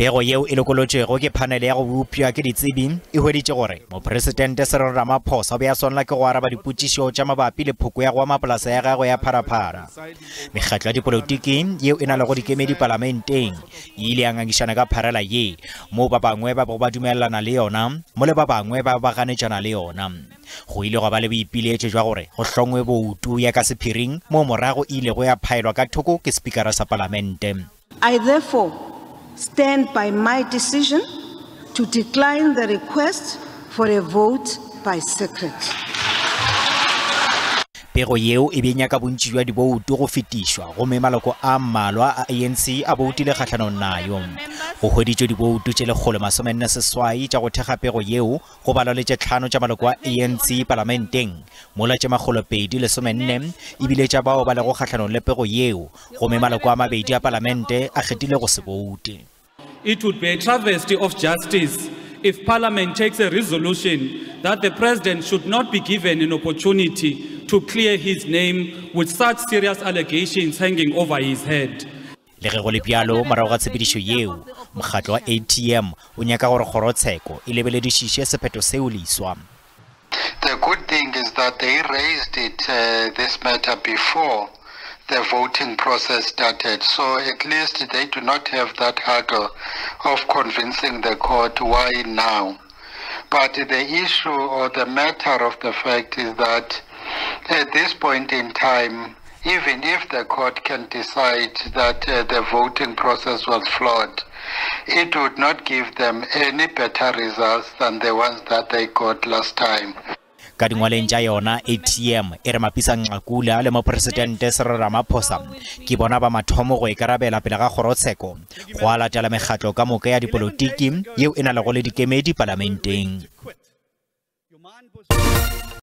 Pego yeo e lokolotšwego ke phanele ya go bopša ke ditsebi e hweditše gore Mopresidente Cyril Ramaphosa o be a swanela ke go araba dipotšišo tša mabapi le phoko ya go ama polasa ya gagwe ya Pharapara. Mekgatlo ya dipolotiki yeo e na lego dikemedi palamenteng e ile ya ngangišana ka pharela ye, moo ba bangwe ba bego ba dumelelana le yona mo le ba bangwe ba ba ganetšana le yona. Go ile gwa ba le boipiletšo bja gore go hlongwe boutu ya ka sephiring moo morago e ilego ya phaelwa ka thoko ke Sepikara sa Palamente. I therefore stand by my decision to decline the request for a vote by secret. Pego yeo e be e nyaka bontši bja diboutu go fetišwa gomme maloko a mmalwa a ANC a boutile kgahlanong nayo. Go hweditšwe diboutu tše 148 tša go thekga pego yeo go balwa le tše tlhano tša maloko a ANC palamenteng, mola tše 214 e bile tša bao ba lego kgahlanong le pego yeo, gomme maloko a mabedi a palamente a kgethile go se boute. It would be a travesty of justice if Parliament takes a resolution that the President should not be given an opportunity to clear his name with such serious allegations hanging over his head. Le ge go le bjalo, morago ga tshepedišo yeo, mokgatlo wa ATM o nyaka gore kgorotsheko e lebeledišiše sephetho seo leswa. The good thing is that they raised it, uh, this matter before the voting process started. So at least they do not have that hurdle of convincing the court why now. But the issue or the matter of the fact is that at this point in time, even if the court can decide that uh, the voting process was flawed, it would not give them any better results than the ones that they got last time. Ka dingwaleng tša yona, ATM e re Mapisa Nqakula le Mopresidente Cyril Ramaphosa ke bona ba mathomo go ikarabela pele ga kgorotsheko, go a latela mekgatlo ka moka ya dipolotiki yeo e na lego le dikemedi palamenteng.